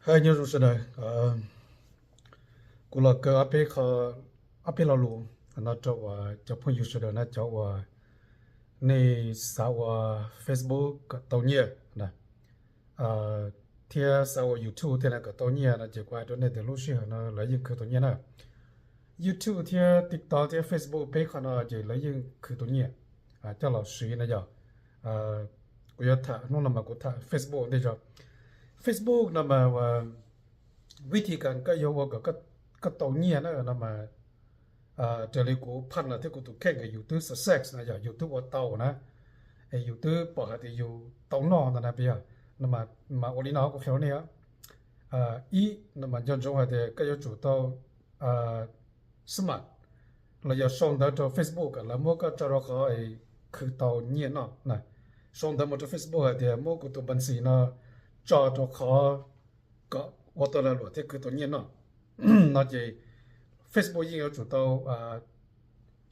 Hais nyob zoo sawv daws, kuv los kaw ob peb qho, ob peb lo lus no rau uas cov phooj ywg sawv daws na, cov uas nej xav ua Facebook kom tau nyiaj na, thiab xav ua YouTube thiab na kom tau nyiaj no ces kuv hais rau nej tias lub sij hawm no lawv yeej khwv tau nyiaj na. YouTube thiab TikTok thiab Facebook peb qho no ces lawv yeej khwv tau nyiaj coj los siv no yog. Kuv yuav tham hnub no mas kuv tham Facebook ntej tso. Facebook no mas vib thi kas koj yuav ua kom koj tau nyiaj na no mas raws li kuv phaj no thiab kuv tus kheej yus twb success na yog yus twb ua tau na, es yus twb pom hais tias yus tau noj ntawd na, puas yog? No mas ua li no kuv qhia rau nej. Ib no mas nco ntsoov hais tias koj yuav tsum tau smart los yog sau ntawv rau Facebook kom lawv muab koj tso rau qhov khwv tau nyiaj noj na. Sau ntawv mus rau Facebook hais tias muab kuv tus npees xis no tso rau qhov kom ua tau lag luam thiab khwv tau nyiaj noj no ces Facebook yeej yuav tsum tau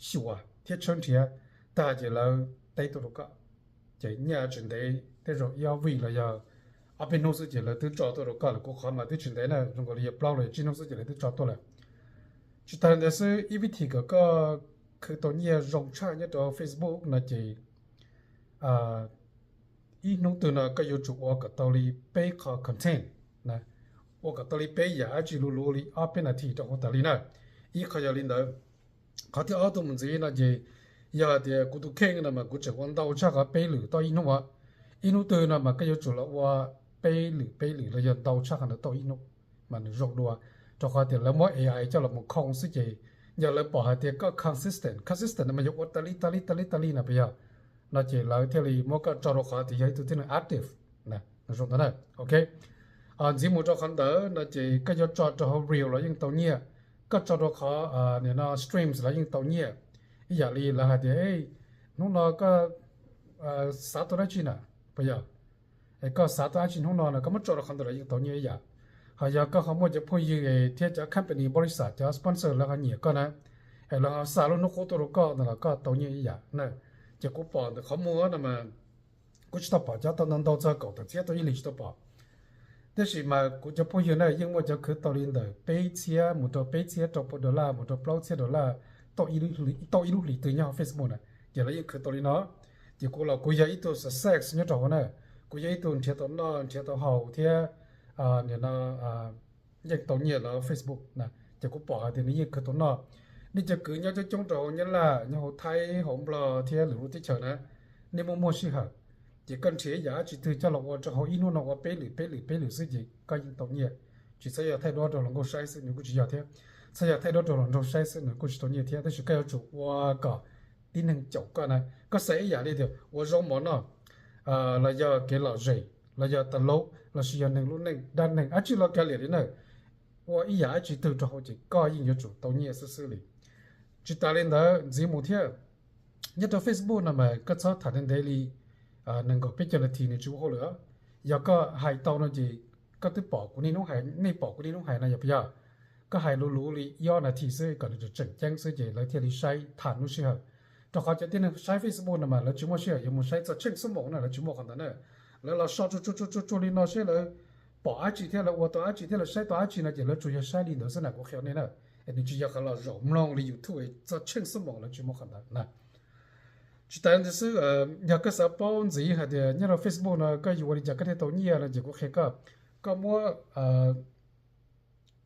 xyuas thiab tshawb nrhiav tag ces lawv teb tuaj rau koj. Ces nyiaj tsis ntev, tej zaum ib ob vij los yog ob peb hnub xwb ces lawv twb tso tuaj rau koj lawm. Kuv qhov mas twb tsis ntev na, zoo nkaus li yog plaub los yog tsib hnub xwb ces lawv twb tso tuaj lawm. Tsis tas li ntawd xwb, ib vib thi kom koj khwv tau nyiaj zoo tshaj nyob rau Facebook no ces ib hnub twg no koj yuav tsum ua kom tau li peb qho content na, ua kom tau li peb yam dab tsi luv luv li ob peb nas this rau hauv tas li na. Ib qho yog li ntawd. Qhov thib ob tuaj mus ntxiv no ces yog hais tias kuv tus kheej no mas kuv tseem ua ntau tshaj qhov peb lwm tau ib hnub. Ib hnub twg no mas koj yuav tsum los ua peb lwm peb lwm los yog ntau tshaj qhov ntawd tau ib hnub mas nws zoo dua, rau qhov tias lawv muab A I coj los mus khoo xwb ces yog lawv pom hais tias koj consistent, consistent no mas yog ua tas li tas li tas li tas li na, puas yog? No ces lawv thiaj li muab koj tso rau qhov tias yog ib tug tib neeg active na, zoo ntawd na. Ok, ntxiv mus rau qhov ntawd no ces koj yuav tso rau hauv reel los yeej tau nyiaj, koj tso rau qhov nim no streams los yeej tau nyiaj. Ib yam li lawv hais tias hnub no koj xav tau dab tsi na, puas yog? Es koj xav tau dab tsi hnub no no koj muab tso rau qhov ntawd los yeej tau nyiaj ib yam. Ho yog koj ho muaj cov phooj ywg thiab cov company, npaus li xav cov sponsor lawv ho nyiam koj na, es lawv ho xa lub hnub qub tuaj rau koj no los koj tau nyiaj ib yam na. Ces kuv pom ntawm qhov muag no mas kuv tsis tau pom cov tau ntau ntau txog kaum tawm txhiab tau ib hlis tsis tau pom. Tab sis mas kuv cov phooj ywg na yeej muaj cov khwv tau li ntawm peb txhiab mus rau peb txhiab rau pua dollar mus rau plaub txhiab dollar tau ib lub hlis twg nyob hauv Facebook na, ces lawv yeej khwv tau li no. Ces kuv los kuv yog ib tug success nyob rau hauv na, kuv yog ib tug nrhiav tau noj nrhiav tau haus thiab nim no yeej tau nyiaj lawv Facebook na, ces kuv pom hais tias nws yeej khwv tau noj. Nej cov kwv nyob coob coob rau hauv Nyab Laj, nyob hauv Thaib, hauv Nplog thiab lwm lub teb chaws na, nej muaj muaj sij hawm, ces koj nrhiav ib yam dab tsi twg coj los ua rau hauv ib hnub no ua peb lwm peb lwm peb lwm xwb ces koj yeej tau nyiaj. Tsis txhob yog thaij duab rau hluas nkauj saib xwb nws kuj tsis yog thiab, txhob yog thaij duab rau hluas nraug saib xwb nws kuj tsis tau nyiaj thiab, tab sis koj yuav tsum ua kom tib neeg caum koj na. Koj xav ib yam li tias ua zaub mov noj, los yog kev lom zem, los yog tas laub, lossis yog neeg lub neej dab neeg dab tsi los kav liam li na, ua ib yam dab tsi twg rau hauv ces koj yeej yuav tsum tau nyiaj xwb xwb li. Tsis tas li ntawd ntxiv mus thiab, nyob rau Facebook no mas koj txhob tham ntev ntev li nees nkaum peb caug nas this nws tsis ua hauj lwm. Yog koj hais tau no ces koj twb pom kuv niaj hnub hais, nej pom kuv niaj hnub hais no yog puas yog? Koj hais luv luv li ib ob nas this xwb kom nws tseem ceeb xwb ces lawv thiaj li saib tham lub sij hawm. Rau qhov cov tib neeg saib Facebook no mas lawv tsis muaj sij hawm yuav mus saib txog tsheej xuab moos na, lawv tsis muaj qhov ntawd na. Lawv los so tsuag tsuag tsuag tsuag li no seb lawv pom dab tsi thiab lawv ua tau dab tsi thiab lawv saib tau dab tsi no ces lawv tsuas yog saib li ntawd xwb na, kuv qhia nej na. Es nws tsis yog qhov los zaum mloog li YouTube txog tsheej xuab moos, lawv tsis muaj qhov ntawd na. Tsis tas li ntawd xwb, yog koj xav paub ntxiv hais tias nyob rau Facebook no koj yuav ua li cas koj thiaj tau nyiaj no ces kuv qhia koj. Koj muab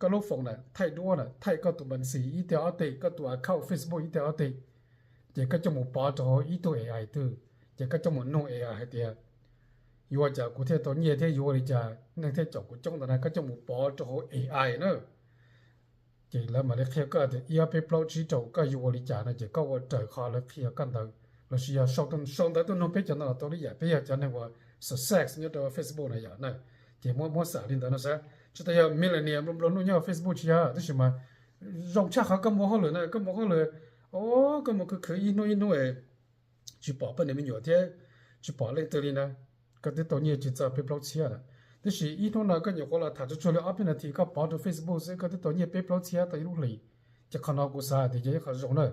koj lub phone na thaij duab na, thaij koj tus npees xis ib teg ob teg, koj tus account Facebook ib teg ob teg, ces koj coj mus pov rau hauv ib tug A I twg, ces koj coj mus nug A I hais tias yuav ua cas kuv thiaj tau nyiaj thiab yuav ua li cas neeg thiaj caum kuv coob ntawd na, koj coj mus pov rau hauv A I na. Ces lawv mam li qhia koj tias ib ob peb plaub tsib rau koj yuav ua li cas no ces koj ua raws qhov lawv qhia koj ntawd, lossis yog sau ntawv tuaj nug peb cov no los tau li yam, peb yog cov neeg uas success nyob rau Facebook na yom na. Ces muab muab xam li ntawd no xav, tsis tas yog millennial nplua nplua nuj nyob Facebook tsis yog, tab sis mas zoo tshaj qhov koj mus hauj lwm na, koj mus hauj lwm, o, koj mus khwv khwv ib hnub ib hnub tsis pom poj niam me nyuam thiab tsis pom leej twg li na, koj twb tau nyiaj tsis txog peb plaub txhiab na. Tab sis ib hnub no koj nyuam qhuav los tham tsuag tsuag li ob peb nas this koj pov rau Facebook xwb koj twb tau nyiaj peb plaub txhiab tau ib lub hlis. Ces qhov no kuv xav hais tias yog ib qho zoo na.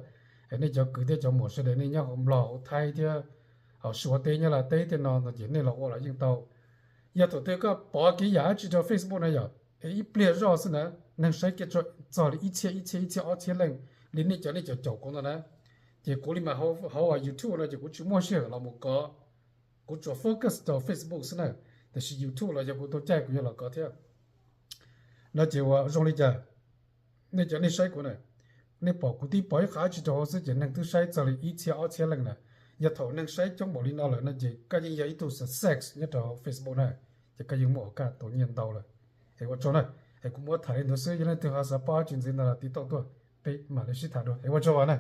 Nej cov kwv thiab cov muam sawv daws nej nyob hauv Nplog hauv Thaib thiab hauv Suav teb Nyab Laj teb tej no no ces nej los ua los yeej tau. Yog thaum twg koj pov kev yam dab tsi rau Facebook na yom, Ib pliag zoj xwb na, neeg saib kiag txog li ib txhiab, ib txhiab, ib txhiab ob txhiab leej li nej cov nej cov caum kuv ntawd na. Ces kuv li mas hauv YouTube no ces kuv tsis muaj sij hawm los mus kov, kuv tsuas focus rau Facebook xwb na. Tiam sis YouTube los yog kuv tau caij kuv yuav los kov thiab. No ces ua zoo li cas, nej cov nej saib kuv na, nej pom kuv tib pom ib qho dab tsi rau hauv xwb ces neeg twb saib txog li ib txhiab ob txhiab leej na. Yog thaum neeg saib coob npaum li no lawm no ces koj yeej yog ib tug success nyob rau Facebook na, ces koj yeej muaj oos kaj tau nyiaj ntau lawm. Es ua tsaug na, es kuv muab tham li ntawd xwb, yog leej twg ho xav paub dab tsi ntxiv ntawd los tiv tauj tuaj, peb mam li sib tham dua, es ua tsaug na.